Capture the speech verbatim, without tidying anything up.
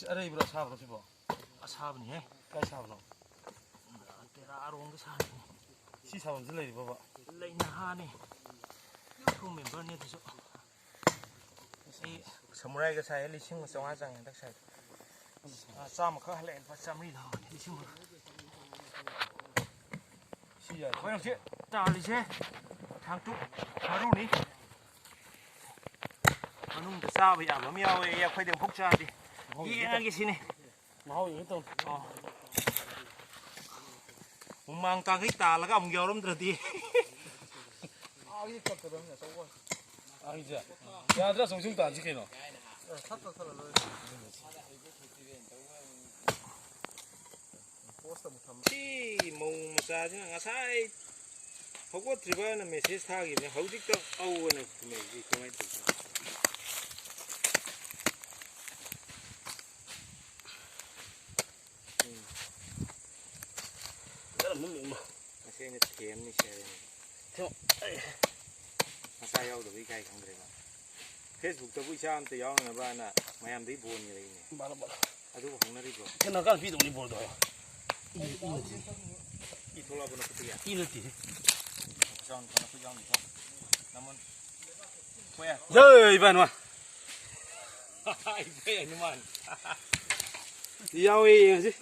ꯑꯔꯩꯕ꯭ꯔꯣ, ꯑꯁꯥꯕ꯭ꯔꯣ ꯁꯤꯕꯣ? ꯑꯁꯥꯕꯅꯤꯍꯦ꯫ ꯀꯥꯏ ꯁꯥꯕꯅꯣ? ꯇꯦꯔꯥꯔꯣꯝꯗ ꯁꯥꯕꯅꯤ꯫ ꯁꯤ ꯁꯥꯐꯝꯁꯤ ꯂꯩꯔꯤꯕꯕ? ꯂꯩꯅꯍꯥꯅꯤ꯫ ꯌꯨꯝꯊꯣꯡ ꯃꯦꯝꯕꯔꯅꯤ ꯑꯗꯨꯁꯨ꯫ ꯑꯩ ꯁꯃꯨꯔꯥꯏꯒ ꯁꯥꯏ, ꯂꯤꯁꯤꯡ ꯑꯃ ꯆꯥꯝꯃꯉꯥ ꯆꯪꯉꯦ ꯍꯟꯗꯛ ꯁꯥꯏꯗꯣ꯫ ꯑꯥ, ꯆꯥꯝꯃ ꯈꯛ ꯍꯜꯂꯛꯑꯦ, ꯂꯨꯄꯥ ꯆꯥꯝꯃꯔꯤ ꯂꯧꯍꯧꯔꯦ, ꯂꯤꯁꯤꯡ ꯑꯃ꯫ ꯁꯤ ꯌꯥꯏ꯫ ꯑꯩꯈꯣꯏ ꯍꯧꯖꯤꯛ ꯇꯥꯜꯂꯤꯁꯦ ꯊꯥꯡꯇꯨꯛ ꯃꯔꯨꯅꯤ꯫ ꯃꯅꯨꯡꯗ ꯆꯥꯕ ꯌꯥꯕ ꯑꯃ ꯌꯥꯎꯋꯦ, ꯑꯩꯈꯣꯏꯗꯤ ꯑꯃꯨꯛꯐꯥꯎ ꯆꯥꯗꯦ꯫ ꯃꯍꯥꯎ ꯌꯦꯡꯒꯦ ꯌꯦꯡꯉꯒꯦ ꯁꯤꯅꯤ꯫ ꯃꯍꯥꯎ ꯌꯦꯡꯒꯦ ꯇꯧꯅꯤ꯫ ꯑꯣ꯫ ꯍꯨꯃꯥꯡ ꯀꯥꯡꯈꯩ ꯇꯥꯜꯂꯒ ꯑꯃꯨꯛ ꯌꯥꯎꯔꯝꯗ꯭ꯔꯗꯤ꯫ ꯑꯥꯒꯤ ꯀꯛꯀꯗꯕꯅꯤ ꯑꯆꯧꯕ꯫ ꯑꯥꯒꯤꯁꯦ? ꯌꯥꯗ꯭ꯔꯥ, ꯑꯆꯧꯕ ꯁꯨꯝ ꯇꯥꯟꯁꯤ ꯀꯩꯅꯣ? ꯑꯦ, ꯁꯠ ꯀꯛꯊꯠꯂ ꯂꯣꯏꯔꯦ꯫ ꯄꯣꯁꯇ ꯑꯃꯨꯛ ꯊꯝꯃ꯫ ꯁꯤ ꯃꯧ ꯃꯆꯥꯁꯤꯅ ꯉꯁꯥꯏ ꯍꯧꯒꯠꯇ꯭ꯔꯤꯕꯅ ꯃꯦꯁꯦꯖ ꯊꯥꯈꯤꯕꯅꯦ, ꯍꯧꯖꯤꯛꯇ ꯑꯧ ꯑꯅ ꯈꯨꯝꯃꯛꯏꯁꯤ ꯀꯃꯥꯏꯅ ꯇꯧꯔꯤꯅꯣ? ꯎꯝ꯫ ꯀꯔꯝꯕ ꯃꯑꯣꯡꯅꯣ? ꯉꯁꯤ ꯑꯩꯅ ꯊꯦꯝꯅꯤ ꯁꯦ꯫ ꯊꯦꯝ-, ꯑꯩ꯫ ꯃꯆꯥ ꯌꯥꯎꯗꯕ ꯏꯀꯥꯏ ꯈꯪꯗ꯭ꯔꯦ ꯃꯥ꯫ ꯐꯦꯁꯕꯨꯛꯇꯕꯨ ꯏꯆꯥ ꯑꯝꯇ ꯌꯥꯎꯅꯅꯕꯅ ꯃꯌꯥꯝꯗꯒꯤ ꯕꯣꯟ ꯅꯤꯔꯛꯏꯅꯦ꯫ ꯕꯥꯔꯣ, ꯕꯥꯔꯣ꯫ ꯑꯗꯨꯕꯨ ꯍꯧꯅꯔꯤꯕ꯭ꯔꯣ? ꯀꯩꯅꯣ ꯀꯥꯟ ꯄꯤꯗꯧꯅꯤ ꯕꯣꯜꯗꯣ ꯍꯥꯏꯌꯣ꯫ ꯏ, ꯏ ꯅꯠꯇꯦ꯫ ꯏ ꯊꯣꯛꯂꯛꯑꯕ ꯅꯈꯨꯠꯇꯒꯤ? ꯏ ꯅꯠꯇꯦ꯫ ꯏꯆꯥꯎ ꯅꯨꯄꯥ ꯅꯈꯨꯠ ꯌꯥꯎꯅꯤꯀꯣ꯫ ꯅꯃꯣꯟ-, ꯍꯣꯏ꯫ ꯖꯩ ꯏꯕꯥꯅꯨ꯫ ꯏꯕꯩ ꯍꯅꯨꯃꯥꯟ꯫ ꯌꯥꯎꯋꯦ ꯌꯦꯡꯉꯁꯤ꯫